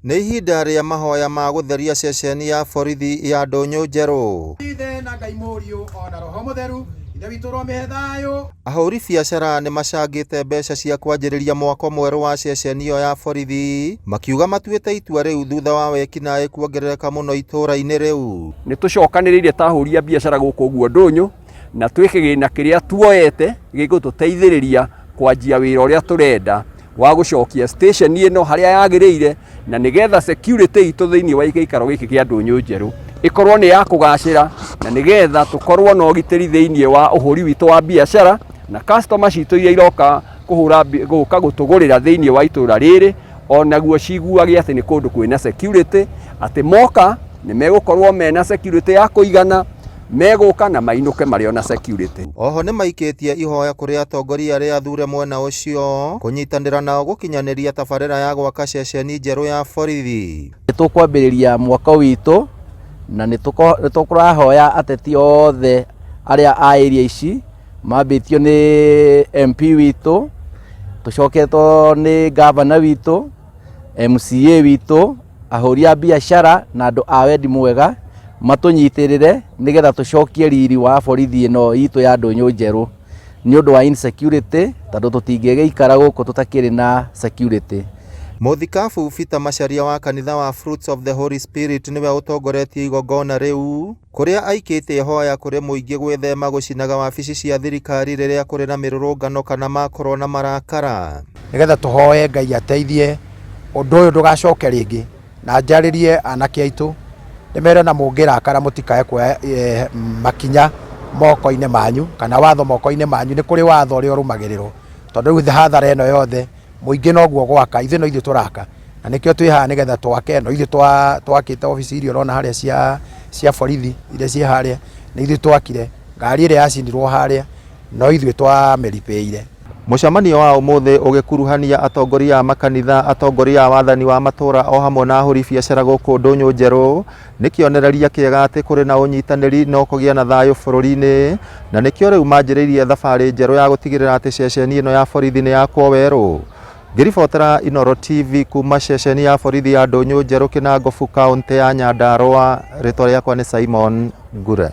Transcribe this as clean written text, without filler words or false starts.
Nĩ ihinda rĩa mahoya ma gũtheria ceceni ya borithi ya Ndũnyũ Njerũ. Ithe na Ngai Mũriũ o na Roho Mũtheru, Ithe witũ ũromĩhe thayũ. Ahũri biacara nĩ macangĩte mbeca cia kwanjĩrĩria mwako mwerũ wa ceceni ĩyo ya borithi, makiuga matuĩte itua rĩu thutha wa wekinaĩ kuongerereka mũno itũũra-inĩ rĩu. Nĩ tũcokanĩrĩire ta ahũri a biacara gũkũ ũguo ndũnyũ na twĩ kĩgĩna kĩrĩa tuoete gĩgũtũteithĩrĩria kwanjia wĩra ũrĩa tũrenda wa gũcokia station ĩno harĩa yagĩrĩire na nĩgetha security itũ thĩinĩ wa gĩikaro gĩkĩ kĩa ndũnyũ njerũ ĩkorwo nĩ ya kũgacĩra na nĩgetha tũkorwo na ũgitĩri thĩinĩ wa ũhũri witũ wa biacara na customer citũ iria iroka kũhũra gũka gũtũgũrĩra thĩinĩ wa itũra rĩrĩ onaguo ciguage atĩ nĩ kũndũ kwĩna security atĩ moka nĩ megũkorwo mena security ya kũigana megũka na mainũke marĩ ona security. Oho nĩmaikĩtie ihoya kũrĩ atongoria arĩa athure mwena ũcio kũnyitanĩra nao gũkinyanĩria tabarĩra ya gwaka ceceni njerũ ya borithi. Nĩ tũkwambĩrĩria mwako witũ na nĩ tũrahoya ateti othe arĩa a area ici mambĩtio nĩ MP witũ, tũcoketwo nĩ ngavana witũ, MCA witũ, ahũri a biacara na andũ a wendi mwega matũnyitĩrĩre nĩgetha tũcokie riri wa borithi ĩno itũ ya Ndũnyũ Njerũ nĩ ũndũ wa insecurity tondũ tũtingĩgĩikara gũkũ tũtakĩrĩ na security. Mũthikabu Peter Macharia wa kanitha wa Fruits of the Holy Spirit nĩwe ũtongoretie igongona rĩu kũrĩa aikĩtie ihoya kũrĩ mũingĩ gwĩthema gũcinaga wabici cia thirikari rĩrĩa kũrĩ na mĩrũrũngano kana makorwo na marakara. Nĩgetha tũhoe Ngai ateithie ũndũ ũyũ ndũgacoke rĩngĩ na njarĩrie anake aitũ ndĩmere na mũngĩrakara mũtikae kuoya makinya moko-inĩ manyu kana watho moko-inĩ manyu nĩ kũrĩ watho ũrĩa ũrũmagĩrĩrwo tondũ rĩu hathara ĩno yothe mũingĩ noguo gwaka ithuĩ no ithuĩ tũraka na nĩkĩo twĩ haha nĩgetha twake no ithuĩ twakĩte obici iria ũrona harĩa cia cia borithi iria ciĩ harĩa nĩ ithuĩ twakire ngari ĩrĩa yacinirwo harĩa no ithuĩ twamĩribĩire. Mũcemanio wa ũmũthĩ ũgĩkuruhania atongoria a makanitha, atongoria a wathani wa matũra o hamwe na ahũri biacara gũkũ Ndũnyũ Njerũ nĩ kĩonereria kĩega atĩ kũrĩ na ũnyitanĩri no kũgĩe na thayũ bũrũri-inĩ na nĩkĩo rĩu manjĩrĩirie thabarĩ njerũ ya gũtigĩrĩra atĩ ceceni ĩno ya borithi nĩ yakwo werũ. Ngĩribotera Inooro TV kuma ceceni ya borithi ya Ndũnyũ Njerũ Kĩnangobu kaũntĩ ya Nyandarũa, rĩtwa rĩakwa nĩ Simon Ngure.